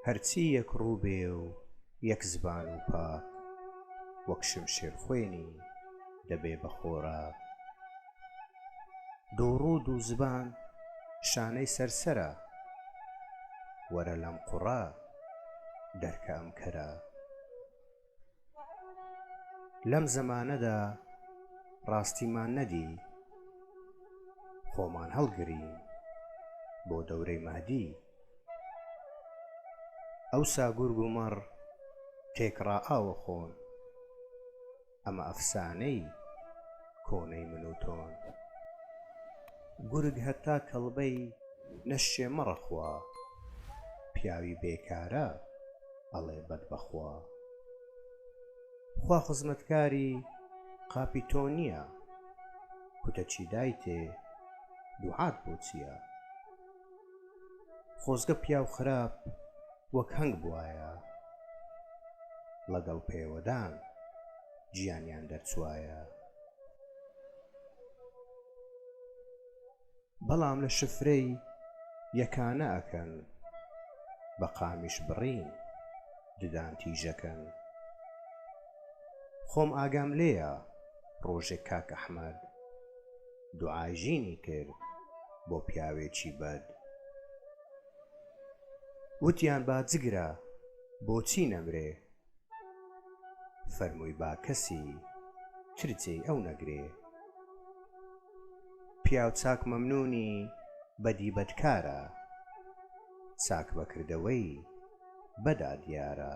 هەرچی یەک ڕوو بێ و یەک زبان و پاک، وەک شمشێر خوێنی دەبێ بە خۆراک. دووڕوو دووزبان شانەی سەرسەرە، وەرە لەم قوڕە دەرکە ئەم کەرە. لەم زەمانەدا ڕاستیمان نەدی، خۆمان هەڵگرین بۆ دەورەی مەهدی. ئەوسا گورگ و مەڕ تێکڕا ئاوەخۆن، ئەمە ئەفسانەی کۆنەی من و تۆن. گورگ هەتا کەڵبەی نەشکێ مەڕەخوا، پیاوی بێکارە ئەڵێ بەد بەخوا. خوا خزمەتکاری قاپی تۆ نییە، کوتەکی دایتێ دوعات بۆ چییە؟ خۆزگە پیاو خراپ وەک هەنگ بوایە، ڵەگەڵ پێوەدان گیانیان دەرچوایە. بەڵام لە شفرەی یەکانە ئەکەن، بە قامیش بڕین ددان تیژەکەن. خۆم ئاگام لێیە ڕۆژێک کاک ئەحمەد، دوعای ژینی کرد بۆ پیاوێکی بەد. وتیان با جگرە بۆچی نەمرێ؟ فەرمووی با کەسی تر جێی ئەو نەگرێ. پیاو چاک مەمنوونی بەدی بەدکارە، چاک بە کردەوەی بەدا دیارە.